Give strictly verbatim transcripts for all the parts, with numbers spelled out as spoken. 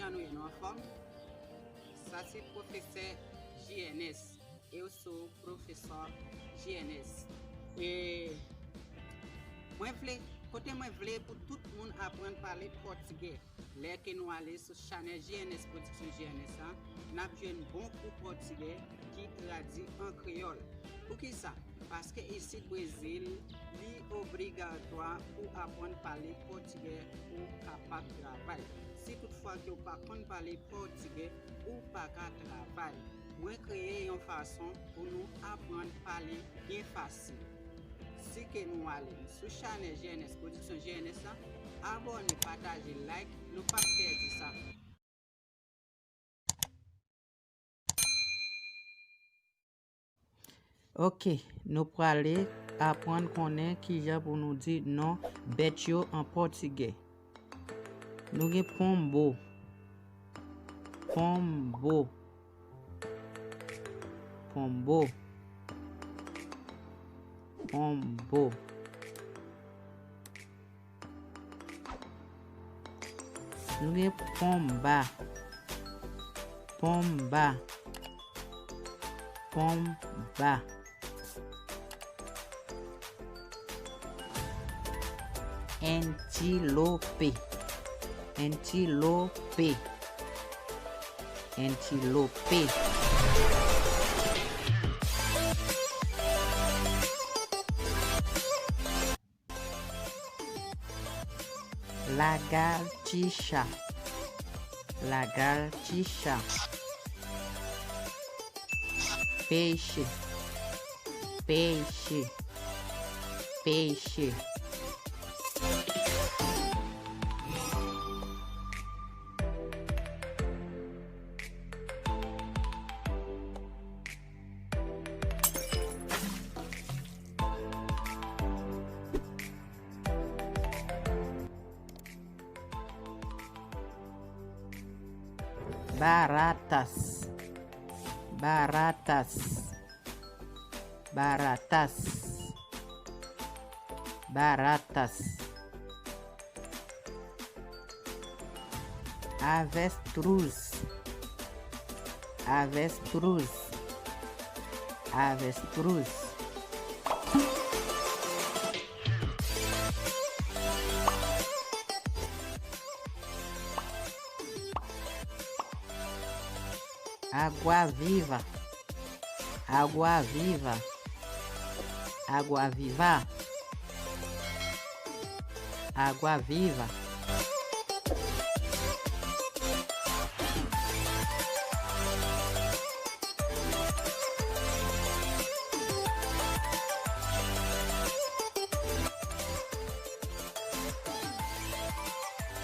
Kòman nou ye, nou anfòm? Sa se pwofesè J N S. Eu sou pwofesè J N S. E mwen vle, kote mwen vle pou tout moun aprann pale pòtigè. Lè ke nou ale sou chanèl J N S, pwodiksyon J N S la, n ap jwenn bon kou pòtigè ki tradui an kreyòl. Poukisa? Paske isit Brezil, li obligatwa pou aprann pale pòtigè pou w kapab travay. Si toutfwa ke w pa konn pale pòtigè, ou pa ka travay. Mwen kreye yon fason pou nou aprann pale byen fasil. Si ke nou ale sou chanèl J N S, pwodiksyon J N S la, abòne, pataje, like, nou p ap pèdi sa. Ok, nou prale aprann konnen kijan pou nou di non bèt yo an pòtigè. Nou gen pombo, pombo, pombo, pombo. Nou gen ponba, ponba, ponba. Antilope, antilope, antilope. Lagartixa, lagartixa. Peixe, peixe, peixe. Baratas, baratas, baratas, baratas. Avestruz, avestruz, avestruz. Água viva, água viva, água viva, água viva.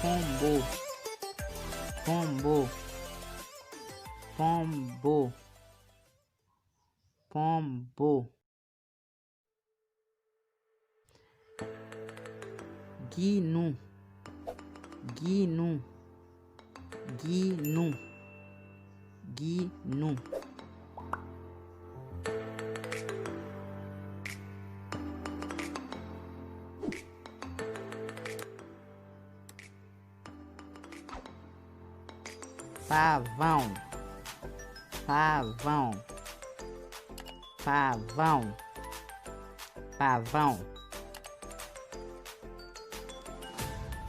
Pombo, pombo, pombo, pombo. Gnu, gnu, gnu, gnu. Pavão, pavão, pavão, pavão.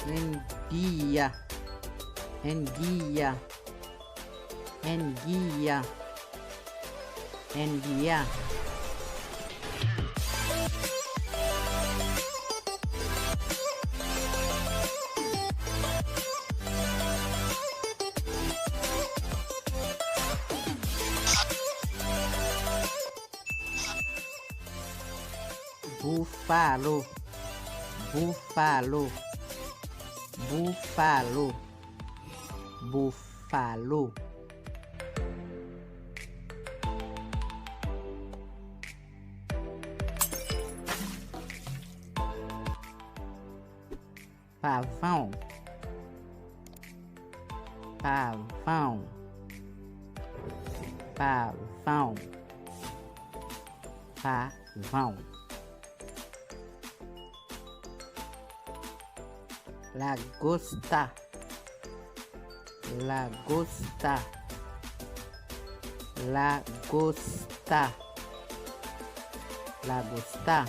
Enguia, enguia, enguia, enguia. Búfalo, búfalo, búfalo, búfalo. Pavão, pavão, pavão, pavão. Lagosta, Lagosta. Lagosta. Lagosta.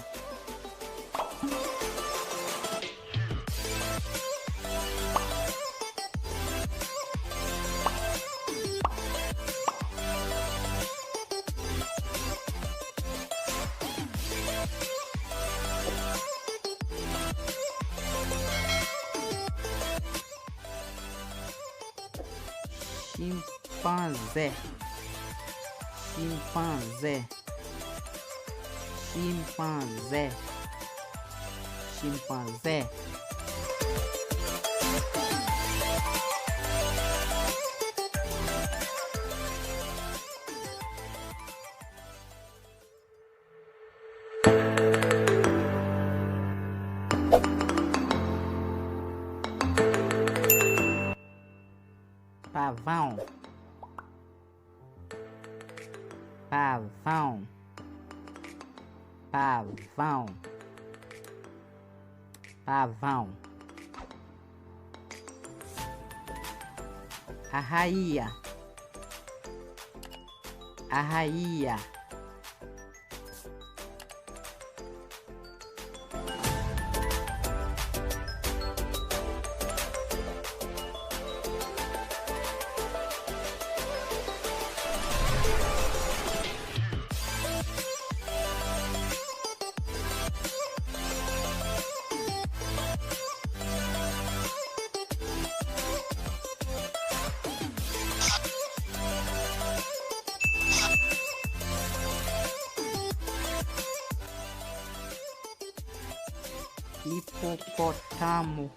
Chinpanzé. Chinpanzé. Chinpanzé. Chinpanzé. Pavão. Pavão. Pavão. Pavão. Arraia. Arraia. Hipopótamo.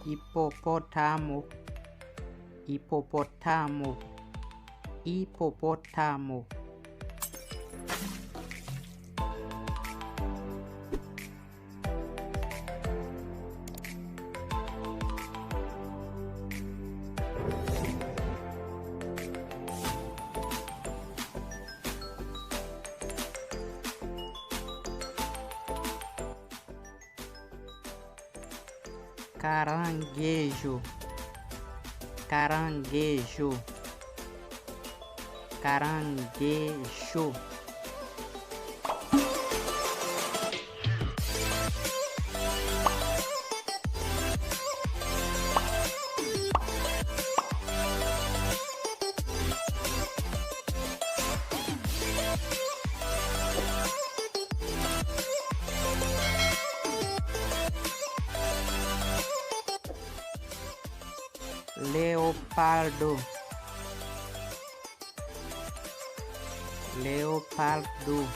Hipopótamo. Hipopótamo. Hipopótamo. Caranguejo. Caranguejo. Caranguejo. Leopardo. Leopardo.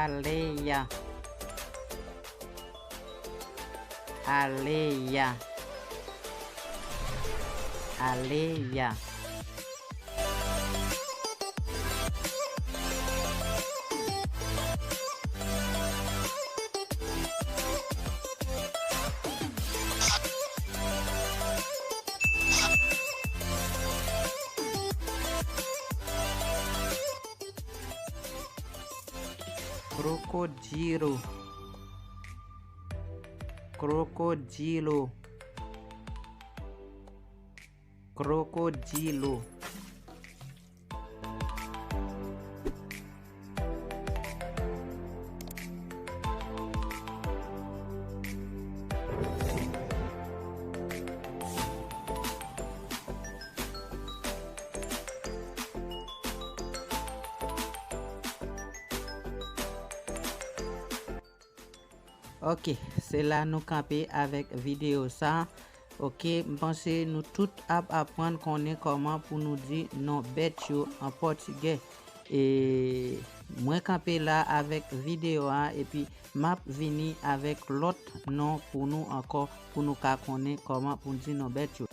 Aleia. Aleia. Aleia. Krokodilo. Krokodilo. Krokodilo. Ok, se la nou kanpe avèk videyo sa. Ok, m panse nou tout ap aprann konnen kòman pou nou di non bèt yo an pòtigè. E Mwen kanpe la avèk videyo a epi m ap vini avèk lòt non pou nou ankò pou nou ka konnen kòman pou n di non bèt yo.